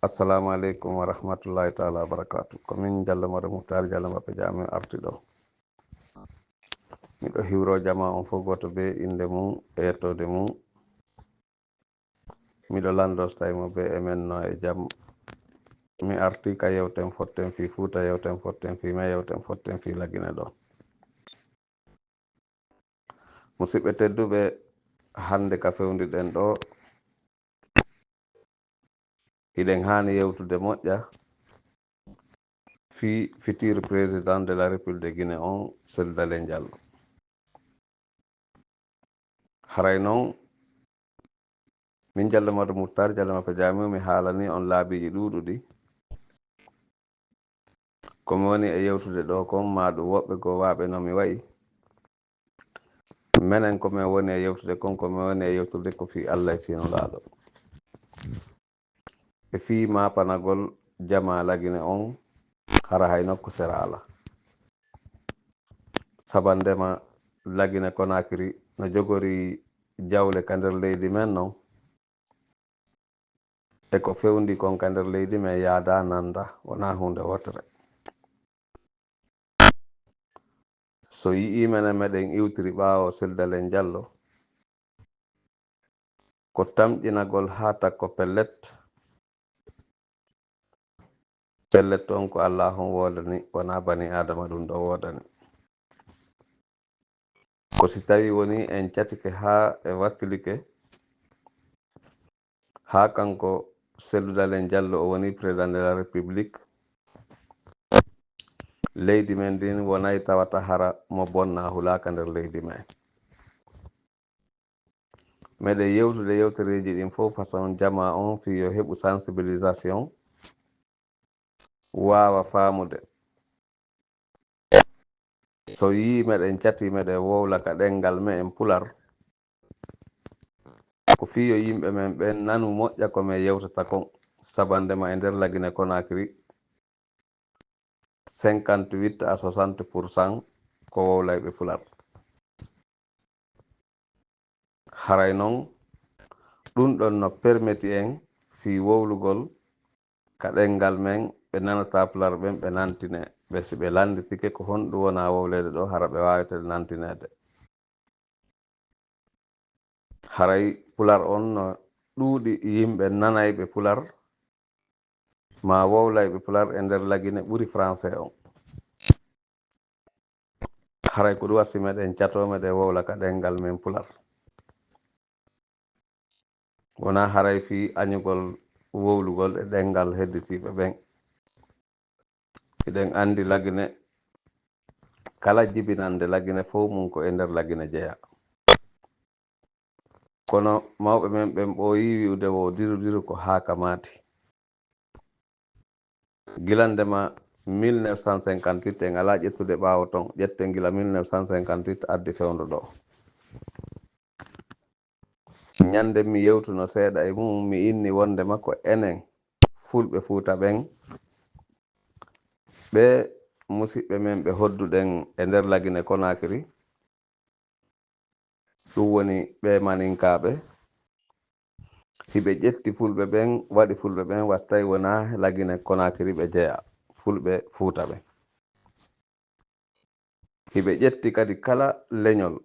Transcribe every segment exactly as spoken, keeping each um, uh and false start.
Assalamu aleykum wa rahmatullahi taala wa barakatu. Ko min Jallo Mado Mouhtar Jallo Mbappe Jami arti ɗo. Miɗo hiwro jama on fof goto be innde mum e yettode mum. Miɗo lanndo so tawi mo be e men no e jam. Mi arti ka yewten fotten fii Fuuta, yewten fotten fii me, yewten fotten fii Lagine ɗo. Musidɓe tedduɓe, hannde ka fewndiɗen ɗo, hiɗen haani yewtude moƴƴa fii futur président de la République de Guinée on, Cellou Dalein Diallo. Haray non, min Jallo Mado Mouhtar Jallo Mbappe Jami, mi haalani on laabiiji ɗuuɗuɗi. Ko mi woni e yewtude ɗo kon, maa ɗum woɓɓe goo waaɓe no mi wa'i. Menen ko min woni e yewtude kon, ko min woni e yewtude ko fii Allah e fii Nulaaɗo. E fii maapanagol jamaa Lagine on, hara hay nokku sera alaa. Sabandema Lagine Conakry no jogori jawle ka nder leydi men non, e ko fewndi kon ka nder leydi men yaadaa nanndaa, wonaa huunde wootere. So yi'ii menen meɗen iwtiri ɓaawo Cellou Dalein Diallo, ko tamƴinagol haa takko pellet, pellet on ko Allaahu on woodani, wonaa banii Aadama ɗum ɗo woodani. Ko si tawii wonii en catike haa e wakkilike, haa kanko Cellou Dalein Diallo o woni président de la République, leydi men ndin wonay tawata hara mo bonnaa hulaaka nder leydi men. Meɗen yewtude yewtereeji ɗin fof façon jamaa on fii yo heɓu sensibilisation, waawa faamude. So yii meɗen catii meɗen wowla ka ɗenngal me'en Pular, ko fii yo yimɓe men ɓen nanu moƴƴa ko men yewtata kon, sabandema e nder Lagine Conakry, cinquante-huit à soixante pour cent ko wowlayɓe Pular. Haray non, ɗum ɗon no permeti en fii wowlugol ka ɗenngal men, ɓe nanataa Pular ɓen, ɓe nantine ɓe. Si ɓe lannditike ko honɗum wonaa wowleede ɗo, hara ɓe waawete nantineede. Haray Pular on no ɗuuɗi yimɓe nanayɓe Pular, maa wowlayɓe Pular e nder Lagine ɓuri Français on. Haray ko ɗum waɗi si meɗen catoo, meɗen wowla ka ɗenngal men Pular. Wonaa haray fii añugol wowlugol e ɗenngal hedditiiɓe ɓen. Hiɗen anndi Lagine, kala jibinannde Lagine fof mum ko e nder Lagine jeyaa. Kono mawɓe men ɓen ɓooyii wi'ude wo diru diru ko haa ka maati. Gila ndema mille neuf cent cinquante-huit, en alaa ƴettude ɓaawo ton, ƴetten gila mille neuf cent cinquante-huit addi fewndo ɗo. Ñande mi yewtuno seeɗa e mum, mi inni wondema ko enen Fulɓe Fuuta ɓen, ɓe musiɓɓe men ɓe hodduɗen e nder Lagine Conakry, ɗum woni ɓe Maninkaaɓe, hiɓe ƴetti Fulɓe ɓen, waɗi Fulɓe ɓen, wa si tawi wonaa Lagine Conakry ɓe jeyaa, Fulɓe Fuuta ɓen. Hiɓe ƴetti kadi kala leñol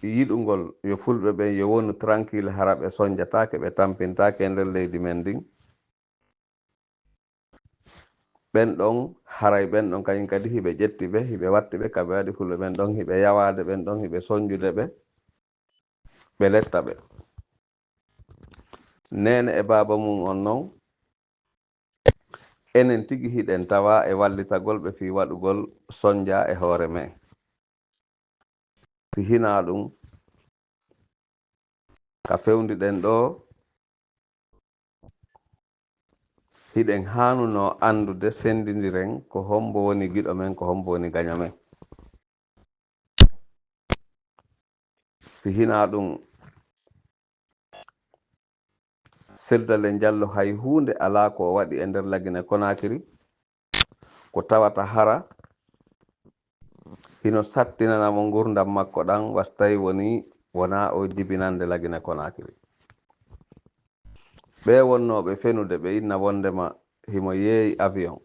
yiɗungol yo Fulɓe ɓen yo wonu tranquille, hara ɓe sonjataake, ɓe tampintaake e nder leydi men ndin. Ɓen ɗon, haray ɓen ɗon kañum kadi hiɓe ƴetti ɓe, hiɓe watti ɓe, ka ɓe waɗi Fulɓe ɓen ɗon, hiɓe yawaade ɓen ɗon, hiɓe sonjude ɓe, ɓe letta ɓe. Neene e baaba mum on non, enen tigi hiɗen tawa e wallitagol ɓe fii waɗugol sonja e hoore men. Si hinaa ɗum, ka fewndiɗen ɗo, hiɗen haanunoo anndude, senndindiren ko hombo woni giɗo men, ko hombo woni gaño men. Si hinaa ɗum, Cellou Dalein Diallo hay huunde alaa ko o waɗi e nder Lagine Conakry, ko tawata hara hino sattinana mo ngurndan makko ɗan, wa si tawi wonii wonaa o jibinannde Lagine Conakry. Ɓee wonnooɓe fenude, ɓe inna wondema himo yeeyi avion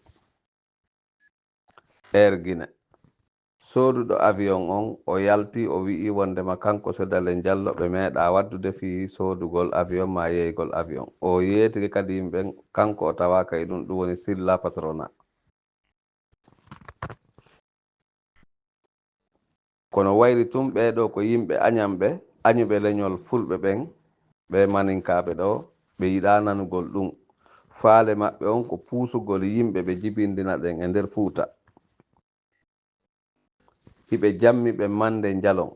Air Guinée. Sooduɗo avion on, o yalti, o wi'i wondema kanko Sedalen Jallo ɓe meeɗaa waddude fii soodugol avion maa yeeyigol avion. O yeetike kadi yimɓe ɓen, kanko o tawaaka e ɗun, ɗun woni Silla Patrona. Kono wayri tun ɓee ɗoo ko yimɓe aɲanɓe, aɲuɓe leɲol fulɓe ɓen, ɓee maninkaaɓe ɗoo, ɓe yiɗaa nanugol ɗun. Faale maɓɓe on ko puusugol yimɓe ɓe jibindina ɗen e nder Fuuta. Hiɓe jammi ɓe mande njalon.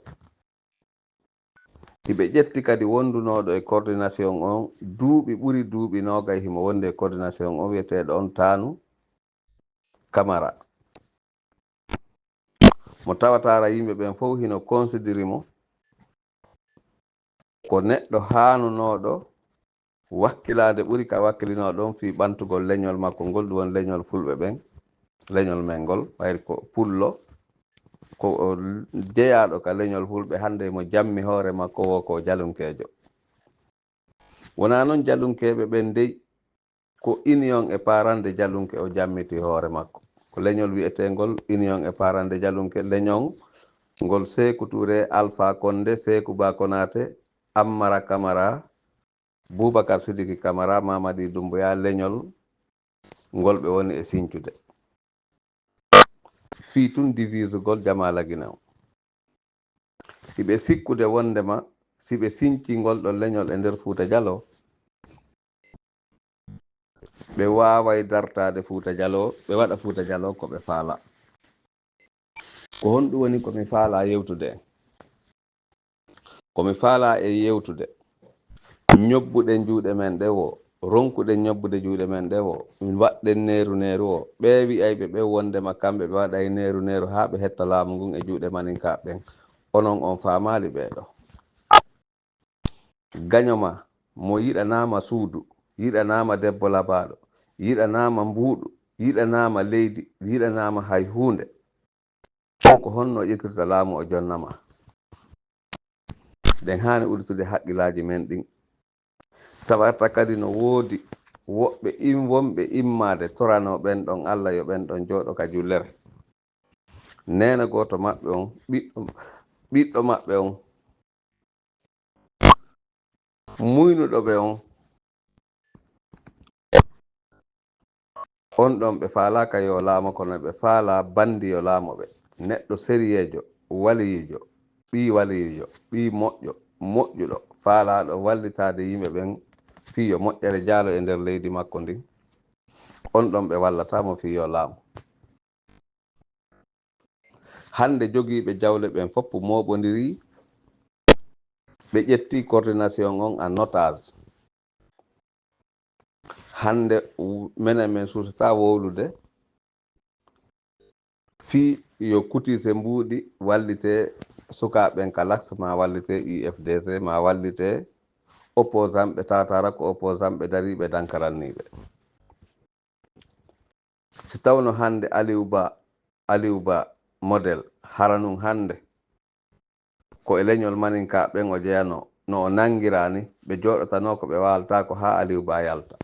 Hiɓe ƴetti kadi wondunooɗo e coordination on duuɓi ɓuri duuɓi noogay himo wondi e coordination on wi'eteeɗo on Taanu Kamara. Mo tawataara yimɓe ɓen fow hino konsidiri mo ko neɗɗo haanunooɗo wakkilaade ɓuri ka wakkilinoo ɗon fii ɓantugol leɲol makko ngol, ɗun woni leɲol fulɓe ɓen, leɲol men ngol, wayri ko pullo, ko o jeyaaɗo ka leɲol fulɓe, hande mo jammi hoore makko woo ko jalunkeejo. Wonaa non jalunkeeɓe ɓen dey, ko Union e Parents de Jalunke o jammiti hoore makko. Ko leɲol wi'eteengol Union e Parents de Jalunke, leɲol ngol Seeku Ture, Alpha Konde, Seeku Ba Konate, Ammara Kamara, Bubakar Sidiki Kamara, Mamadi Dumbuya, leɲol ngol ɓe woni e sincude. Fii tun divisugol jamaa Lagine on. Hiɓe sikkude wondema si ɓe sincii ngol ɗon leɲol e nder Fuuta Jaloo, ɓe waaway dartaade Fuuta Jaloo, ɓe waɗa Fuuta Jaloo ko ɓe faalaa. Ko honɗun woni ko mi faalaa yewtude en? Ko mi faalaa e yewtude, ɲobbuɗen juuɗe men ɗe woo, ronkuɗen ɲobbude juuɗe men ɗe woo, waɗɗen neeru neeru woo. Ɓee wi'ayɓe ɓen wondema kamɓe ɓe waɗay neeru neeru haa ɓe hetta laamu ngun e juuɗe maninkaaɓe ɓen. Onon on faamaali ɓee ɗoo. Gaɲo maa, mo yiɗanaama suudu, yiɗanaama debbo labaaɗo, yiɗanaama mbuuɗu, yiɗanaama leydi, yiɗanaama hay huunde. On ko honno o ƴettirta laamu o jonna maa? Ɗen haani uditude haqqillaaji men ɗin. Tawata kadi no woodi woɓɓe in wonɓe immaade toranoo ɓen ɗon Alla yo ɓen ɗon jooɗo ka jullere. Neene gooto maɓɓe on, ɓiɗɗo, ɓiɗɗo maɓɓe on, muynuɗo ɓe on, on ɗon ɓe faalaaka yo laamo, kono ɓe faalaa banndi yo laamo ɓe. Neɗɗo seriyeejo, waliyiijo, ɓii waliyiijo, ɓii moƴƴo, moƴƴuɗo, faalaaɗo wallitaade yimɓe ɓen fii yo moƴƴere jaalo e nder leydi makko ndin. On ɗon ɓe wallataa mo fii yo laamo. Hannde jogiiɓe jawle ɓen fof mooɓondirii, ɓe ƴettii coordination on en otage. Hannde w-, menen men suusataa wowlude fii yo kutise mbuuɗi wallitee sukaaɓe ɓen ka laks, maa wallitee U F D C, maa wallitee opposant ɓe tawataara ko opposant ɓe dariiɓe dankaranniiɓe. Si tawno hannde Aliou Ba, Aliou Ba model, hara nun hannde ko e leñol maninka ɓen o jeyanoo, no o nanngiraa ni, ɓe jooɗotanoo ko ɓe waaltaako haa Aliou Ba yalta.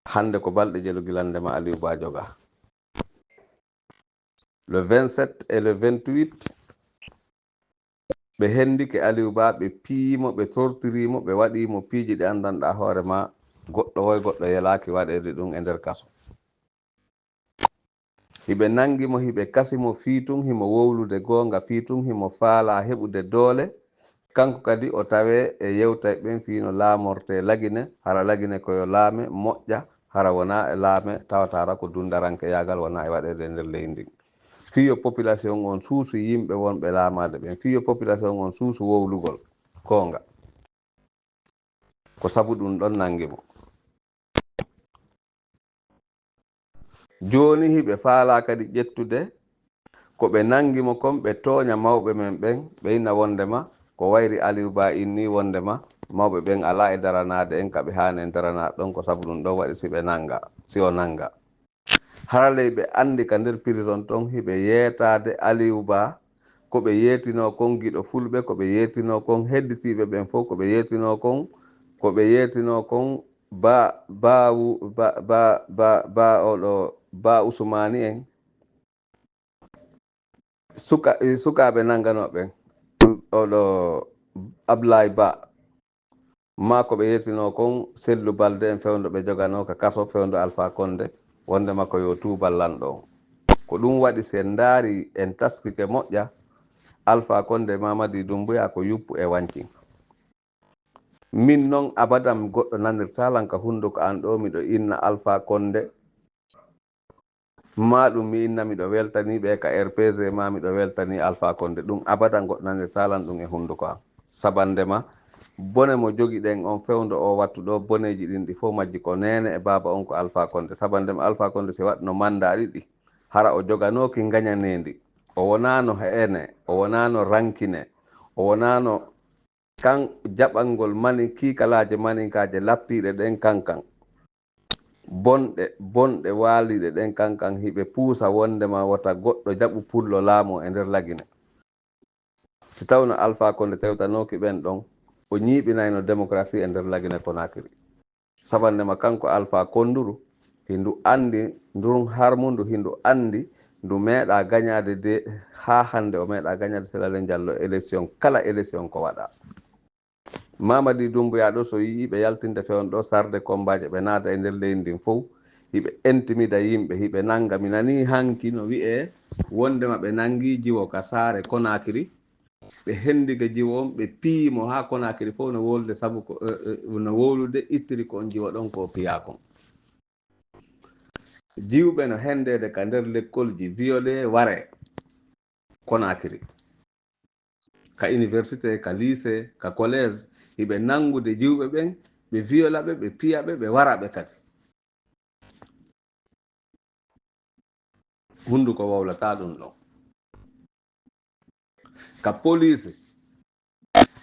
Hannde ko balɗe jelu gila ndema Aliou Ba jogaa. Le vingt-sept et le vingt-huit, ɓe hendike Aliou Ba, ɓe piyi mo, ɓe tortiri mo, ɓe waɗi mo piiji ɗi anndanɗaa hoore maa, goɗɗo woy goɗɗo yelaaki waɗeede ɗum e nder kaso. Hiɓe nanngi mo, hiɓe kasi mo, fii tun himo wowlude goonga, fii tun himo faalaa heɓude doole. Kanko kadi o tawee e yewtay ɓen fii no laamortee Lagine, hara Lagine ko yo laame moƴƴa, hara wonaa e laame tawata hara ko dundaranke yaagal, wonaa e waɗeede e nder leydi ndin. Fii yo population on suusu yimɓe wonɓe laamaade ɓen, fii yo population on suusu wowlugol goonga. Ko sabu ɗum ɗon nanngi mo. Jooni hiɓe faalaa kadi ƴettude ko ɓe nanngi mo kon, ɓe tooña mawɓe men ɓen, ɓe inna wondema ko wayri Aliou Ba inni wondema mawɓe ɓen alaa e daranaade en ka ɓe haani en daranaade ɗon, ko sabu ɗum ɗon waɗi si ɓe nannga, si o nannga. Hara ley ɓe anndi ka nder prison ton hiɓe yeetaade Aliou Ba, ko ɓe yeetinoo kon giɗo fulɓe, ko ɓe yeetinoo kon hedditiiɓe ɓen fof, ko ɓe yeetinoo kon, ko ɓe yeetinoo kon Ba, ba, wu- ba, ba, ba, ba oɗo, ba Usumani en, suka, sukaaɓe nannganooɓe, oɗo Ablaye Ba, maa ko ɓe yettinoo kon Sellu Balde en fewndo ɓe joganoo ka kaso fewndo Alpha Condé, wonde makko yo tuubal lanɗo on. Ko ɗum waɗi, si en ndaari, en taskike moƴƴa, Alpha Condé, Mamadi Doumbouya ko yuppu e wancin. Min non abadan goɗɗo nanirtaa lan ka hunduko an ɗo miɗo inna Alpha Condé, maa ɗum mi inna miɗo weltanii ɓe ka R P G, maa miɗo weltanii Alpha Condé. Ɗum abadan goɗɗo nanirtaa lan ɗum e hunduko an. Sabande ma, bone mo jogiɗen on fewndo o wattu ɗo, boneeji ɗin ɗi fof majji ko neene e baaba on ko Alpha Condé. Sabande ma, Alpha Condé si waɗno manda ɗiɗi, hara o joganooki ngañaneendi. O wonaano heene, o wonaano rankine, o wonaano kan jaɓangol mani kiikalaaje maninkaaje lappiiɗe ɗen kankan. Bonɗe, bonɗe waaliiɗe ɗen kankan hiɓe puusa wondema wota goɗɗo jaɓu pullo laamu e nder Lagine. Si tawno Alpha Condé tewtanooki ɓen ɗon, o ñiiɓinayno démocratie e nder Lagine Conakry. Sabannde ma kanko Alpha Konduru, hindu anndi ndun harmundu, hindu anndi ndu meeɗa gañaade de, haa hannde o meeɗa gañaade Sela Leng Jallo élection, kala élection ko waɗa. Mamadi Doumbouya ɗo so yi'i ɓe yaltinde fewndo ɗo sarde kombaaje, ɓe naada e nder leydi ndin fow, hiɓe entimida yimɓe, hiɓe nannga. Mi nanii hanki no wi'ee wondema ɓe nanngii jiwo ka saare Conakry, ɓe henndike jiwo on, ɓe piyi mo haa Conakry fow no wowlude, sabu ko, eh, eh, no wowlude ittiri ko on jiwo ɗon ko o piyaa kon. Jiwɓe no henndeede ka nder lekkolji, violé, waree Conakry. Ka université, ka lycée, ka collège, hiɓe nanngude jiwɓe ɓen, ɓe viola ɓe, ɓe piya ɓe, ɓe wara ɓe kadi. Hunduko wowlataa ɗum ɗon. Ka police,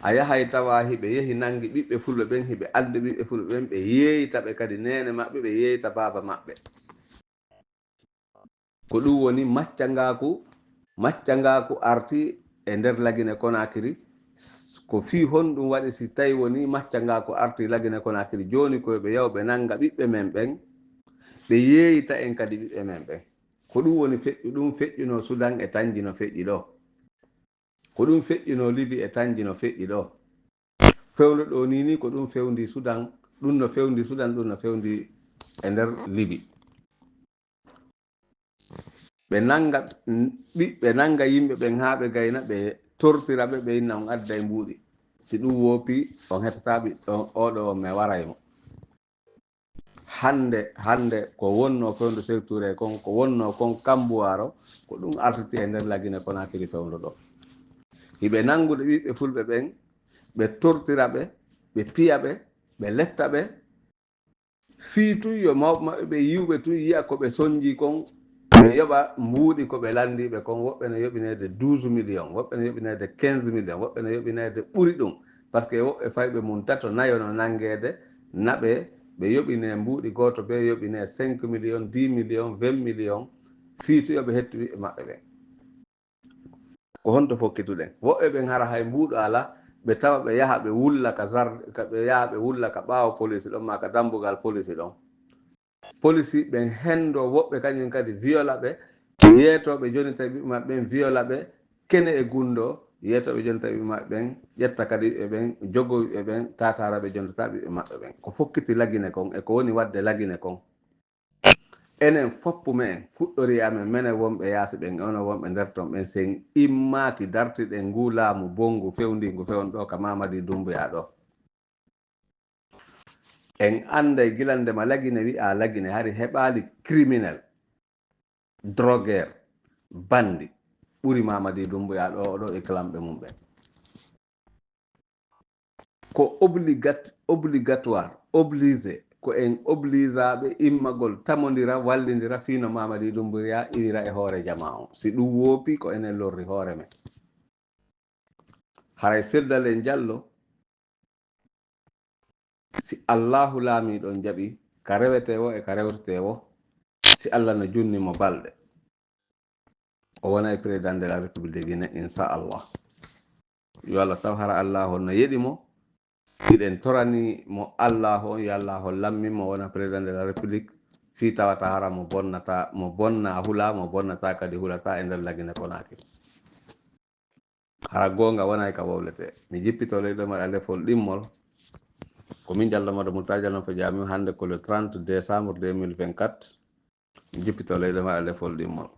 a yahay tawa hiɓe yehi nanngi ɓiɓɓe fulɓe ɓen, hiɓe addi ɓiɓɓe fulɓe ɓen, ɓe yeeyta ɓe kadi neene maɓɓe, ɓe yeeyta baaba maɓɓe. Ko ɗum woni maccangaaku, maccangaaku arti e nder Lagine Conakry. Ko fii honɗum waɗi si tawi woni maccangaaku arti Lagine Conakry, jooni ko yo ɓe yaw ɓe nannga ɓiɓɓe men ɓen, ɓe yeeyta en kadi ɓiɓɓe men ɓen. Ko ɗum woni feƴƴu, ɗum feƴƴuno Sudan e Tanji no feƴƴi ɗo. Ko ɗum feƴƴuno Libi e Tanji no feƴƴi ɗo. Fewndo ɗo ni, ni ko ɗum fewndi Sudan, ɗum no fewndi Sudan, ɗum no fewndi e nder Libi. Ɓe nannga, ɓi-, ɓe nannga yimɓe ɓen haa ɓe gayna, ɓe tortira ɓe, ɓe inna on adday mbuuɗi. Si ɗum woopi, on hettataa ɓiɗɗo, oɗo on mi waray mo. Hannde, hannde ko wonnoo fewndo Seeku Tuure kon, ko wonnoo kon Kambuwaaro, ko ɗum artiti e nder Lagine Konakiri fewndo ɗo. Hiɓe nanngude ɓiɓɓe fulɓe ɓen, ɓe tortira ɓe, ɓe piya ɓe, ɓe letta ɓe, fii tun yo mawɓe maɓɓe ɓe yi'u ɓe tun yi'a ko ɓe sonji kon, ɓe yoɓa mbuuɗi ko ɓe lanndiiɓe kon. Woɓɓe no yoɓineede douze millions, woɓɓe no yoɓineede quinze millions, woɓɓe no yoɓineede ɓuri ɗum. Par ce que woɓɓe fayɓe mum tato nayo no nanngeede, naɓe ɓe yoɓinee mbuuɗi, gooto bee yoɓinee cinq millions, dix millions, vingt millions, fii tun yo ɓe hettu ɓiɓɓe maɓɓe ɓen. Ko honto fokkituɗen? Woɓɓe ɓen hara hay mbuuɗo alaa, ɓe tawa ɓe yaha ɓe wulla ka zar-, ka, ɓe yaha ɓe wulla ka ɓaawo poliisi ɗon, maa ka dambugal poliisi ɗon. Poliisi ɓen henndoo woɓɓe kañum kadi viola ɓe, yeetooɓe jonita ɓiɓɓe maɓɓe ɓen viola ɓe, kene e gunndoo, yeetooɓe jonita ɓiɓɓe maɓɓe ɓen, ƴetta kadi ɓiɓɓe ɓen, jogoo ɓiɓɓe ɓen, taataara ɓe jontata ɓiɓɓe maɓɓe ɓen. Ko fokkiti Lagine kon e ko woni waɗde Lagine kon. Enen foppu me'en fuɗɗorii amen, menen wonɓe yaasi ɓen, onon wonɓe nder ton ɓen, si en immaaki dartiɗen nguu laamu bonngu fewndiingu fewndo ɗo ka Mamadi Doumbouya ɗo. En annday gila ndema Lagine wi'aa Lagine, hari heɓaali criminel, drogueur, bandi ɓuri Mamadi Doumbouya ɗo, ɗo e clanɓe mum ɓen. Ko obligat-, obligatoire, obligé, ko en obligaaɓe immagol, tamondira, wallindira fii no Mamadi Doumbouya iwira e hoore jamaa on. Si ɗum woopii, ko enen lorri hoore men. Haray Selda Len Jallo, si Allaahu Laamiiɗo on jaɓii, ka rewetee woo e ka rewtetee woo, si Alla no junni mo balɗe, o wonay président de la République de Guinée, inchallah. Yo Allah taw hara Allaahu on no yeɗi mo, Hiɗen torani mo Allahu on, yo Allahu lammin mo wona président de la République, fii tawata hara mo bonnata, mo bonna hula, mo bonnata kadi hulata e nder Lagine Konakiri. Hara goonga wonay ka wowlete. Mi jippito leyɗo maɗa lefol ɗimmol. Ko min Jallo Mado Murtaja Jallo Fo Jami, hannde ko le trente décembre deux mille vingt-quatre. Mi jippito leyɗo maɗa lefol ɗimmol.